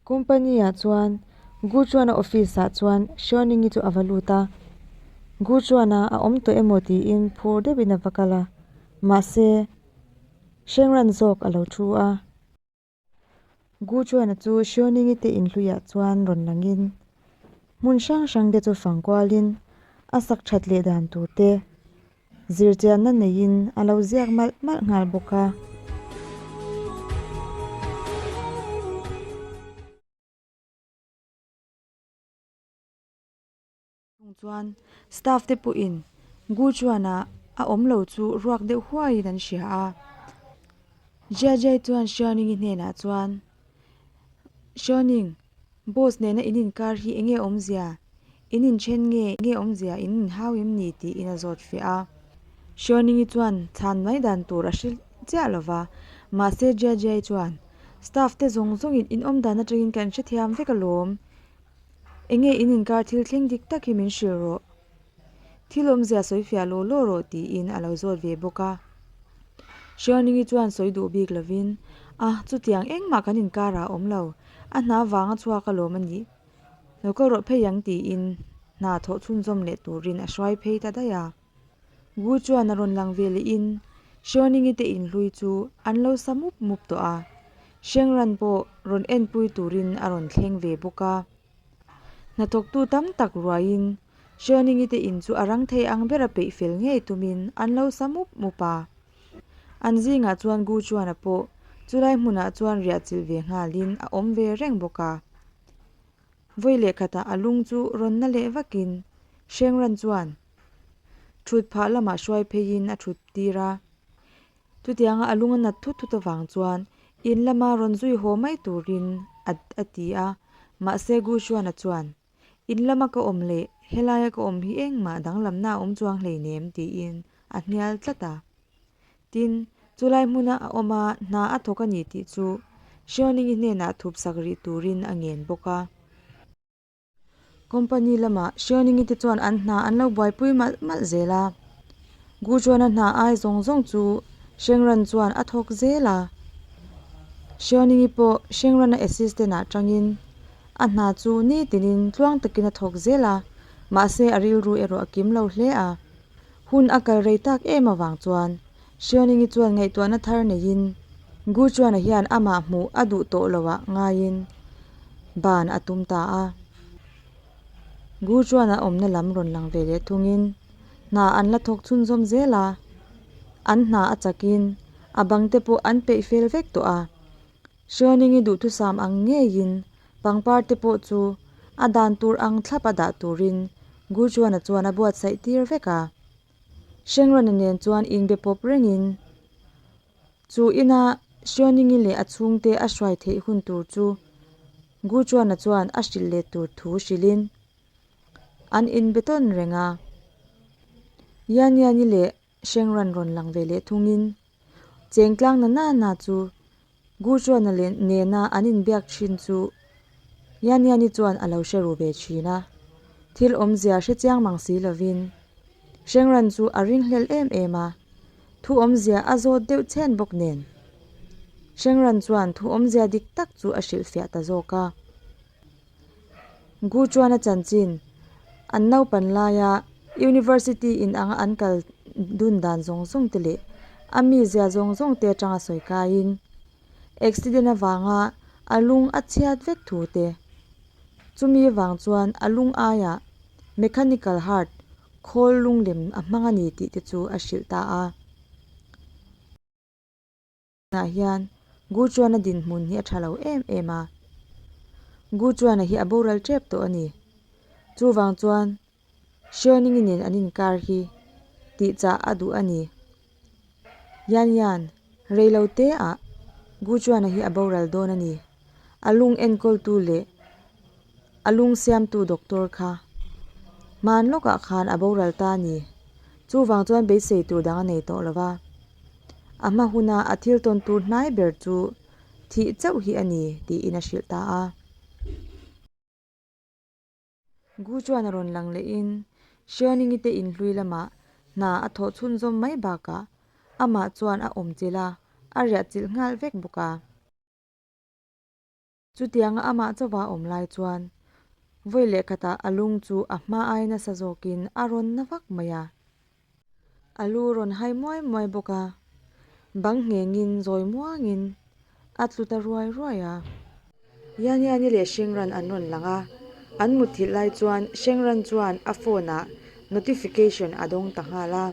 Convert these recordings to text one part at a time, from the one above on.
Company ah chuan Gu Chuan-a office ah chuan Xiaoning-i chu a va lut a. Gu Chuan-a a awm tawh emaw tiin phur deuhin a va kal a, mahse Shengran zawk a lo thu a. Gu Chuan-a chu Xiaoning-i te inhluiah chuan rawn langin hmun hrang hrang te chu fang kualin a sak that leh dan tur te Zirchianna neiin a lo ziak malh malh nghal bawk a. Chung chuan staff te pawhin Gu chuan-a a awm lo chu ruak deuh huaiin an hria a. Jiajai chuan Xiaoning-i hnenah chuan, Xiaoning, Boss nena in inkar hi enge awmzia? In inthen nge nge awmzia in inhau em ni? tiin a zawt fiah a. Xiaoning-i chuan chhan mai dan tur a hre chiah lo va, mahse Jiajia-i chuan, Staff te zawng zawngin in awm dan atangin kan hrethiam vek alawm. Enge in inkar thil thleng dik tak hi min hrilh rawh. Thil awmzia sawi fiah law law rawh tiin a lo zawt ve bawk a. Xiaoning-i chuan sawi duh bik lovin, A, chutiang engmah kan inkarah a awm lo. A hna vanga chhuak alawm a nih. Lo kal rawh phei ang tiin hna thawh chhunzawm leh turin a hruai phei ta daih a. Gu chuan a rawn lang ve lehin Xiaoning-i te inhlui chu an lo sa mup mup tawh a. Shengran pawh rawn enpui turin a rawn thleng ve bawk a. Hnathawktu tam tak ruaiin Xiaoning-i te in chu a rang thei ang bera peih fel ngei tumin an lo sa mup mup a. An zingah chuan Gu Chuan-a pawh chulai hmunah chuan riah chilh ve nghalin a awm ve reng bawk a. Vawi leh khatah a lung chu rawn na leh vakin Hrengran chuan thut phah lamah hruai pheiin a thut tir a. Chutianga a lung a nat thut thut avang chuan in lama rawn zui haw mai turin a a ti a, mahse Gushuana chuan, In lama ka awm leh helaia ka awm hi engmah danglamna a awm chuang hleinem tiin a hnial tlat a. Tin, chulai hmuna a awm a, hna a thawk a ni tih chu Xiaoning-i hnenah thupsak rih turin a ngen bawk a. Company lamah Xiaoning-i te chuan an hna an lo buaipui malh malh zel a. Gu chuan a hna ai zawng zawng chu Shengran chuan a thawk zel a. Xiaoning-i pawh Shengran-a assistant ah tangin a hna chu nitinin tluang takin a thawk zel a, mahse a rilru erawh a kim lo hle a. Hun a kal rei tak em avang chuan Xiaoning-i chuan ngaihtuahna thar neiin Gu Chuan-a hian amah hmuh a duh tawh loah ngaiin ban a tum ta a. Gu Chuan-a awmna lam rawn lang ve leh thungin hna an la thawk chhunzawm zel a, an hna a chakin a bangte pawh an peih fel vek tawh a. Xiaoning-i duhthusam ang ngeiin pangpar te pawh chu a dan tur ang thlap a dah turin Gu Chuan-a chuan a buatsaih tir vek a. Hrengrawna nen chuan inbe pawp rengin chu ina Xiaoning-i leh a chhungte a hruai theih hun tur chu Gu Chuan-a chuan a hrilh let tur thu hrilhin an inbe tawn reng a. Yan Yan-i leh Hrengran rawn lang ve leh thungin Chengtlang na na na chu Gu Chuan-a leh nena an inbiak thin chu Yan Yan-i chuan a lo hre ru ve thin a. Thil awmzia hre chiang mang si lovin Hrengran chu a ringhlel em em a, thu awmzia a zawt deuh chhen bawk nen. Hrengran chuan thu awmzia dik tak chu a hrilhfiah ta zawk a. Gu chuan a chanchin an naupan laia University in anga an kal dun dan zawng zawng te leh a mizia zawng zawng te atanga sawi kaiin accident avanga a lung a chhiat vek thu te. Chumi avang chuan a lung aiah mechanical heart khawl lunglem a hmang a ni tih te chu a hrilh ta a. Ah hian Gu Chuan-a dinhmun hi a tha lo em em a, Gu Chuan-a hi a boral tep tawh a ni. Chuvang chuan Xiaoning-i nen an inkar hi tihchah a duh a ni. Yan Yan, rei lo te ah Gu Chuan-a hi a boral dawn a ni. A lung enkawltu leh A lung siamtu doctor kha hman lawkah khan a boral ta a ni. Chuvang chuan beisei tur dang a nei tawh lo va. A hma huna a thil tawn tur hnai ber chu thih chauh hi a ni tiin a hrilh ta a. Gu chuan a rawn lang lehin Xiaoning-i te inhlui lamah hna a thawh chhunzawm mai bakah amah chuan a awmchilh a, a riahchilh nghal vek bawk a. Chutianga amah chauha awm lai chuan vawi leh khatah a lung chu a hma ai nasa zawkin a rawn na vak mai a. A lu rawn hai muai muai bawk a, bang nghengin zawi muangin a tlu ta ruai ruai a. Yanyani leh Shengran an rawn lang a, an mutthilh lai chuan Shengran chuan a phone ah notification a dawng ta nghal a.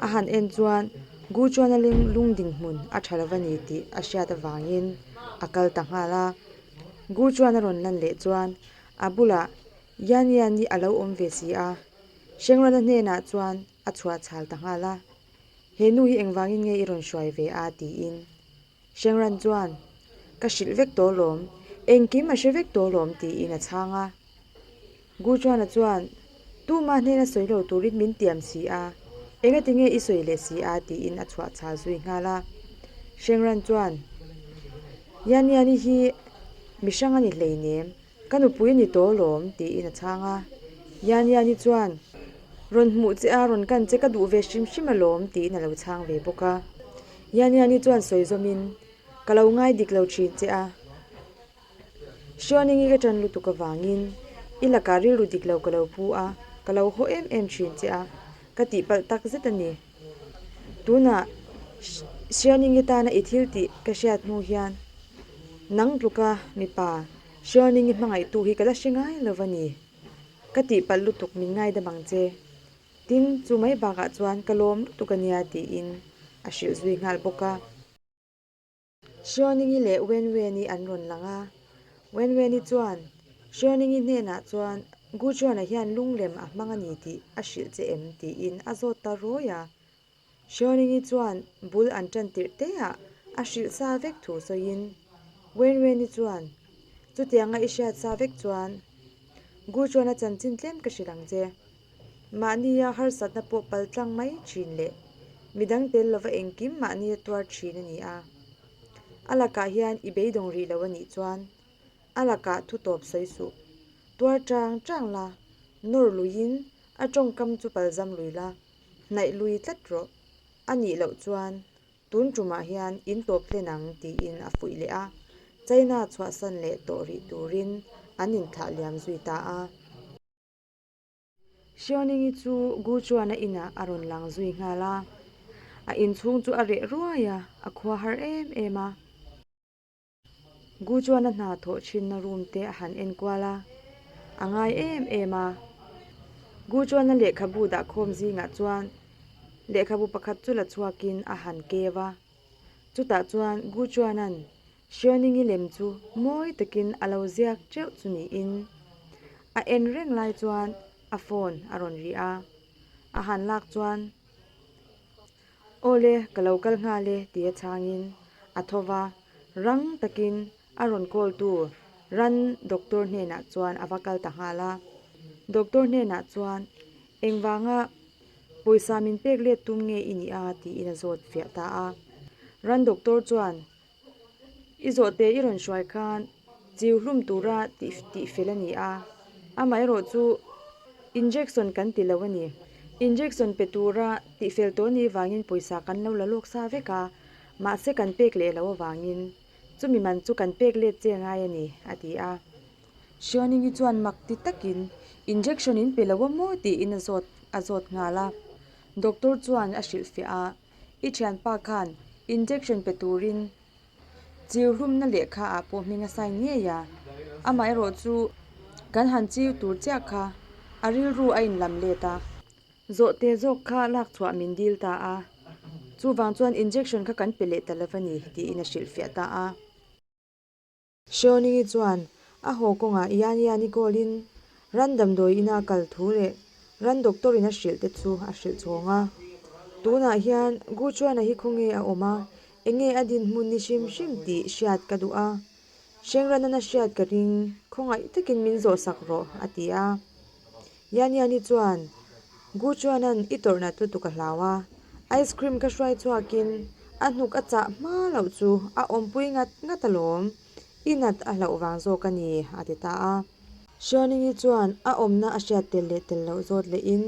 A han en chuan Gu chuan a lung dinhmun a tha lo a ni tih a hriat avangin a kal ta nghal a. Gu chuan a rawn lan leh chuan a bulah Yanyani a lo awm ve si a. Hrengrana hnenah chuan a chhuah chhal ta nghal a, He nu hi engvangin nge i rawn hruai ve a? tiin. Hrengran chuan, Ka hrilh vek tawh lawm, engkim a hre vek tawh lawm tiin a chhang a. Guchuana chuan, Tuma hnena sawi lo turin min tiam si a, engati nge i sawi leh si a? tiin a chhuah chhal zui nghal a. Hrengran chuan, Yaniani hi mi hrang a ni hleinem, Ka nupui a ni tawh alawm, tiin a chhang a. Yaniani chuan, Rawn hmuh che a, rawn kan che ka duh ve hrim hrim alawm, tiin a lo chhang ve bawk a. Yaniani chuan sawi zawmin, Ka lo ngai dik lo thin che a. Hruaningi ka ṭan lutuk avangin i lakah rilru dik lo ka lo pu a, ka lo haw em em thin che a, ka tihpalh tak zet a ni. Tunah Hruaningi tana i thil tih ka hriat hnu hian nang tluka mipa Hruaningi hmangaihtu hi ka la hre ngai lo va ni. Ka tihpalh lutuk min ngaidam ang che. Tin, chu mai bakah chuan ka lawm lutuk a nia tiin a hrilh zui nghal bawk a. Hruaningi leh Wenweni an rawn lang a. Wenweni chuan Hruaningi hnenah chuan Guchuana hian lunglem a hmang a ni tih a hrilh che em tiin a zawt ta rawi a. Hruaningi chuan bul an tan tirh te ah a hrilh sa vek thu sawiin Wenweni chuan chutianga i hriat sa vek chuan Guchuana chanchin tlem ka hrilh ang che. Mahnia harsatna pawh pal tlang mai thin leh midang tel lova engkim mahnia tuar thin a ni a. A lakah hian i beidawng rih lo a nih chuan a lakah thu tawp sawi suh. Tuar chang chang la, nawr luiin a tawngkam chu palzam lui la, hnaih lui tlat rawh. A nih loh chuan Tun tumah hian in tawp hlen ang tiin a fuih leh a, China chhuahsan leh tawh rih turin an inthlah liam zui ta a. Hrianingi chu Gu chuan a inah a rawn lang zui nghal a, a inchhung chu a reh ruai a, a khua har em em a. Gu chuan a hna thawh thinna room te a han en kual a, a ngai em em a. Gu chuan a lehkhabu dahkhawm zingah chuan lehkhabu pakhat chu la chhuakin a han keu a, chutah chuan Gu chuanan Hrianingi lem chu mawi takin a lo ziak teuh chu niin a en reng lai chuan a phone a rawn ri a, a han lak chuan Awle ka lo kal nghal e tia chhangin a tho va, rang takin a rawn call tu ran doctor hnenah chuan a va kal ta nghal a. Doctor hnenah chuan engvanga pawisa min pek let tum nge i nih a tiin a zawt fiah ta a. Ran doctor chuan I zawhte i rawn hruai khan chiu hlum tura tih tih fel a ni a, amaherawh chu injection kan ti lo a ni. Injection pe tura tih fel tawh ni vangin pawisa kan lo la lawk sa vek a, mahse kan pek leh loh avangin chumi man chu kan pek let che ngai a ni, a ti a. Hrianingi chuan mak ti takin injection in pe lo a maw tiin a zawt a zawt nghal a. Doctor chuan a hrilhfiah a. I thianpa khan injection pe turin chiu hlumna lehkha ah pawh hming a sign ngei a, amaherawh chu kan han chiu tur chiah kha a rilru a inlam let a. Zawhte zawk kha lak chhuah min dil ta a, chuvang chuan injection kha kan pe leh ta lo a ni tiin a hrilhfiah ta a. Hreoningi chuan a haw kawngah Yan Yan-i call-in ran damdawi ina kal thu leh ran doctor-in a hrilh te chu a hrilh chhawng a. Tunah hian Gu Chuana hi khawnge a awm a, enge a dinhmun ni hrim hrim tih hriat ka duh a. Hrengrana hriat ka ring, khawngaih takin min zawhsak rawh, a ti a. Yan Yan-i chuan Gu Chuanan i tawrh nat lutuk a hlau a, ice cream ka hruai chhuakin a hnuk a chah hma loh chu a awmpui ngat ngat alawm, i nat a hlauh vang zawk a ni, a ti ta a. Hrianingi chuan a awmna a hriat tel leh tel loh zawt lehin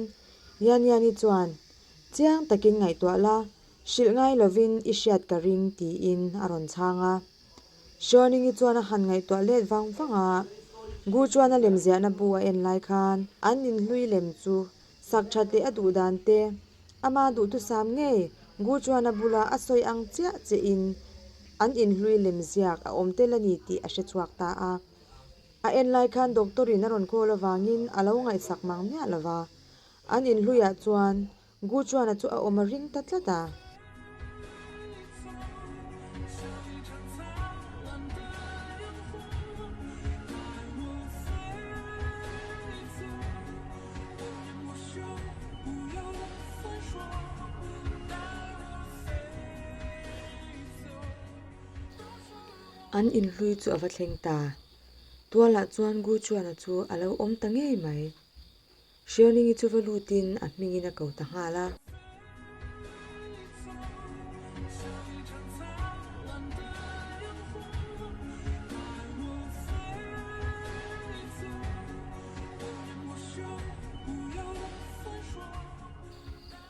Yan Yan-i chuan chiang takin ngaihtuah la, hrilh ngai lovin i hriat ka ring tiin a rawn chhang a. Xiaoning-i chuan a han ngaihtuah let vang vang a, Gu chuan a lem ziahna bu a en lai khan an inhlui lem chu sak that leh a duh dan te, ama duhthusam ngei Gu chuan a bula a sawi ang chiah chiahin an inhlui lem ziak a awm tel a ni tih a hre chhuak ta a. A en lai khan doctor in a rawn call avangin a lo ngaihsak mang miah lo va, an inhluiah chuan Gu chuan a chu a awm a ring ta tlat a. An inhlui chu a va thleng ta. Tualah chuan Gu chuan a chu a lo awm ta ngei mai. Hriawning'i chu va lutin a hmingin a ko ta nghal a.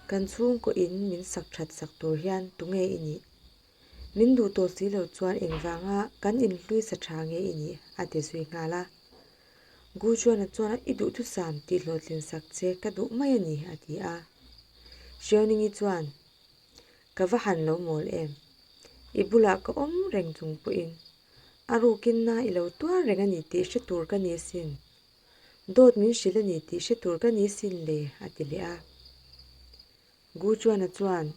Kan chhungkaw in min sak that sak tur hian tunge i nih? Min duh tawh si lo chuan engvanga kan inhlui sa tha nge i nih? a ti zui nghal a. Gu chuan chuan i duhthusam tih hlawhtlin sak che ka duh mai a ni a ti a. Hriawning'i chuan Ka va han lo mawl em? I bulah ka awm reng chung pawhin a rukin na i lo tuar reng a ni tih hre tur ka ni asin. Dawt min hrilh a ni tih hre tur ka ni asin le a ti leh a. Gu chuan a chuan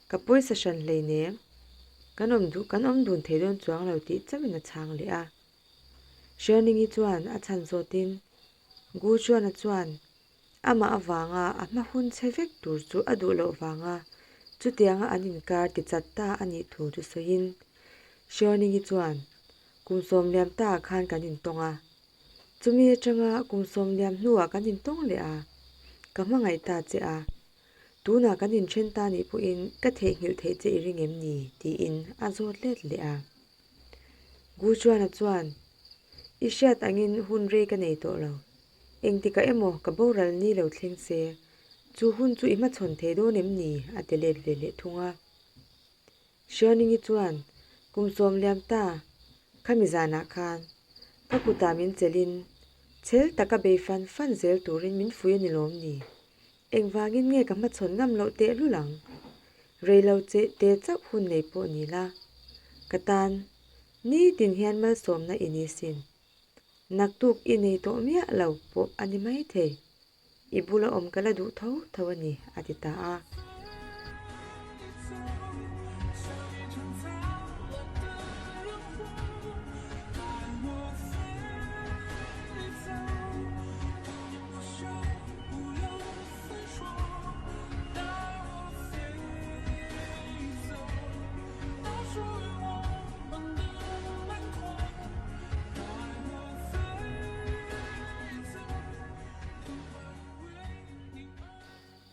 Ka pawisa hran hleinem, kan awm duh kan awm dun thei dawn chuang lo tih chauhin a chhang leh a. Hrianingi chuan a chhan zawtin Gu Chuana chuan amah avanga a hma hun chhe vek tur chu a duh loh vanga chutianga an inkar ti chat ta a nih thu chu sawiin Hrianingi chuan kum sawmliam ta ah khan kan intawng a, chumi atanga kum sawmliam hnuah kan intawng leh a, ka hmangaih ta che a, tunah kan inthen ta nih pawhin ka theihnghilh theih che i ring em ni? tiin a zawt let leh a. Gu Chuana chuan, I hriat angin hun rei ka nei tawh lo. Engtikah emaw ka boral ni lo thleng se, chu hun chu i hmachhawn thei dawn em ni? a ti let ve leh thung a. Hrianingi chuan, Kum sawm liam ta, khami zanah khan ka kutah min chelhin chhel taka bei fan fan zel turin min fui a ni lawm ni? Engvangin nge ka hmachhawn ngam loh tehlul ang? Reilo che te chauh hun nei pawh ni la, ka tan nitin hian malsawmna i ni sin. Naktuk i nei tawh miah lo pawh a ni maithei. I bula awm ka la duh tho tho a ni, a ti ta a.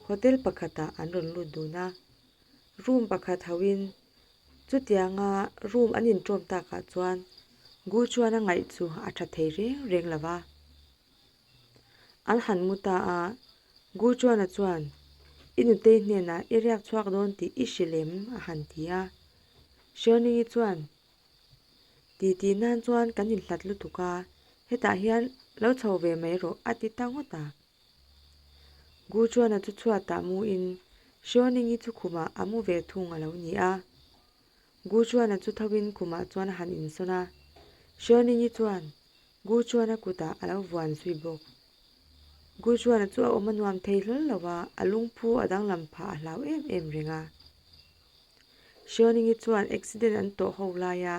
Hotel pakhatah an rawn lut dun a, room pakhat hoin chutianga room an inṭawm takah chuan Gu chuan a ngaih chu a ṭha thei reng reng lo va. An han mu ta a, Gu Chuana chuan, I nutei hnenah i riak chhuak dawn tih i hrilh em? a han ti a. Hriawning'i chuan, Ti tih nan chuan kan inhlat lutuk a, hetah hian lo chho ve mai rawh a ti ta ngawt a. Gu Chuana chu chhuatah muin Hriawning'i chu khumah a mu ve thung a lo ni a. Gu Chuana chu thoin khumah chuan a han insawn a. Hriawning'i chuan, Gu chuan a kutah a lo vuan zui bawk. Gu chuan a chu a awm a nuam thei hlawl lo a, a lungphu a danglam phah a hlau em em reng a. Hriawning'i chuan accident an tawh ho laia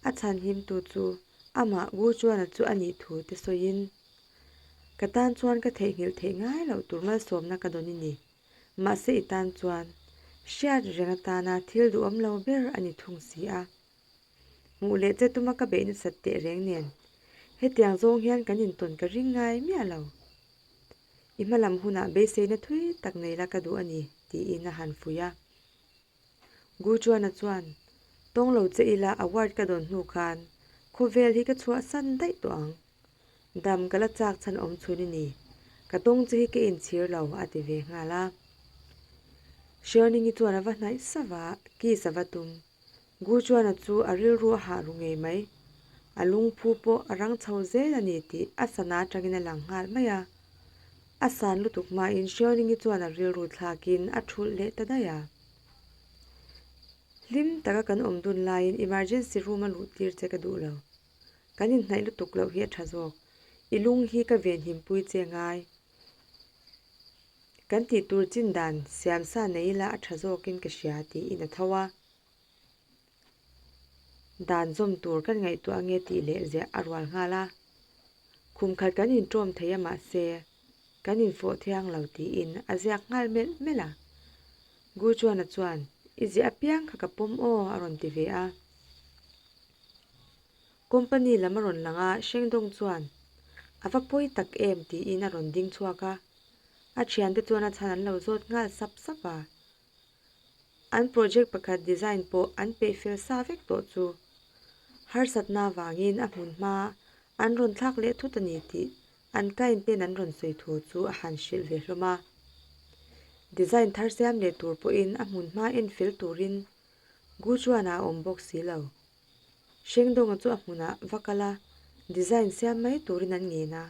a chhan himtu chu amah Gu chuan a chu a nih thu te sawiin, Ka tan chuan ka theihnghilh theih ngai loh tur malsawmna ka dawn i ni. Mahse i tan chuan hriat reng atana thil duhawm lo ber a ni thung si a. Hmuh leh che tuma ka beih nasat teh reng nen, hetiang zawng hian kan intawn ka ring ngai miah lo. I hmalam hunah beiseina thui tak nei la ka duh a ni, tiin a han fuih a. Gu Chuana chuan, Tawng lo che ila award ka dawn hnu khan khawvel hi ka chhuahsan daih tawh ang. Dam ka la chak chhan awm chhun i ni. Ka tawng che hi ka inchhir lo, a ti ve nghal a. Hriawning'i chuan a va hnaih sava, kiss a va tum. Gu Chuana chu a rilru a hah ru ngei mai. A lungphu pawh a rang chho zel a ni tih a sana atangin a lang nghal mai a. A san lutuk hmain Xiaoning-i chuan a rilru thlakin a thulh leh ta daih a. Hlim taka kan awm dun laiin emergency room a luh tir che ka duh lo. Kan inhnaih lutuk loh hi a tha zawk. I lung hi ka venhim pui che ngai. Kan tih tur chin dan siam sa nei ila a tha zawkin ka hria tiin a tho a. Dan zawm tur kan ngaihtuah ange tih leh ziah a rual nghal a. Khum khat kan inṭawm thei a mahse kan infawh thiang lo tiin a ziak nghal melh melh a. Gu Chuana chuan, I ziah apiang kha ka pawm aw a rawn ti ve a. Company lam a rawn lang a, Shengdong chuan, A va pawi tak em tiin a rawn ding chhuak a. A thiante chuan a chhan an lo zawt nghal sap sap a. An project pakhat design pawh an peih fel sa vek tawh chu. Harsatna avangin a hmun hma an rawn thlak leh thut a ni tih an client ten an rawn sawi thu chu a han hrilh ve hlawm a. Design thar siam leh tur pawhin a hmun hma en fel turin Gu chuan a awm bawk si lo. Shengdonga chu a hmunah va kal a, design siam mai turin an ngen a.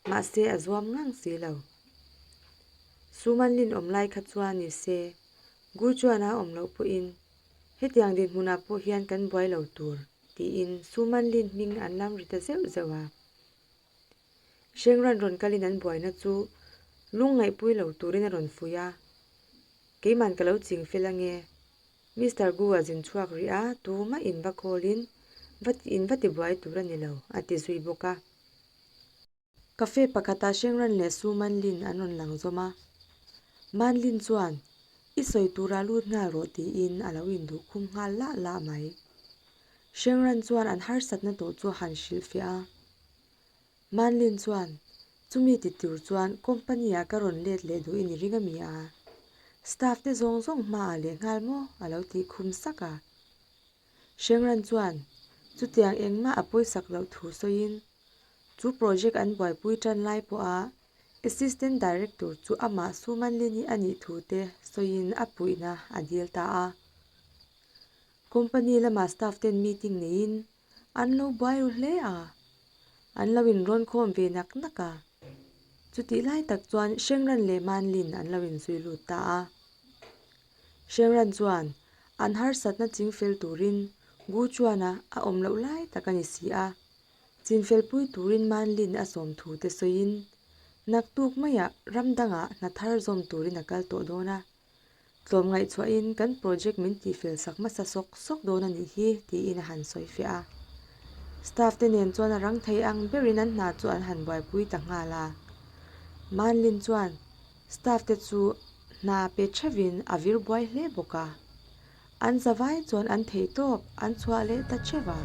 Mahse a zuam ngang si lo. Sumanlin awm lai kha chuan ni se, Gu chuan a awm loh pawhin hetiang dinhmunah pawh hian kan buai lo tur tiin Sumanlin hming an lam ri ta zeuh zeuh a. Hrengran rawn kalin an buaina chu lungngaihpui lo turin a rawn fuih a, Keiman ka lo ching fel ange. Mister Gu a zin chhuak rih a, tumah in va call-in va in va tibuai tur a ni lo, a ti zui bawk a. Cafe pakhatah Hrengran leh Su Manlin an rawn lang zawm a. Manlin chuan, I sawi tura lut nghal rawh tiin a lo induh khum nghal lah lah mai. Hrengran chuan an harsatna tawh chu a han hrilhfiah a. Manlin chuan, Chumi ti tur chuan company-ah ka rawn let leh duh i ni ring a mi a? Staff te zawng zawng hmaah leh nghal maw? a lo tih khum sak a. Hrengran chuan, Chutiang engmah a pawisak loh thu sawiin, chu project an buaipui tan lai pawha Assistant Director chu amah Sumanlini a nih thu te sawiin a puihna a dil ta a. Company lama staff ten meeting neiin An lo buai ru hle a, an lo inrawn khawm ve nak nak a. Chutih lai tak chuan Hrengran leh Manlin an lo inzui lut ta a. Hrengran chuan an harsatna chingfel turin Gu Chuana a awm loh lai tak a ni si a, chinfelpui turin Manlin a sawm thu te sawiin naktuk maiah ram dangah hna thar zawm turin a kal tawh dawn a. Tlawmngaih chhuahin kan project min tihfel sak hmasa sawk sawk dawn a nih hi tiin a han sawi fiah a. Staff te nen chuan a rang thei ang berin an hna chu an han buaipui ta nghal a. Manlin chuan staff te chu hna pe theuhin a vir buai hle bawk a. An zavai chuan an thei tawp an chhuah leh ta theuh a.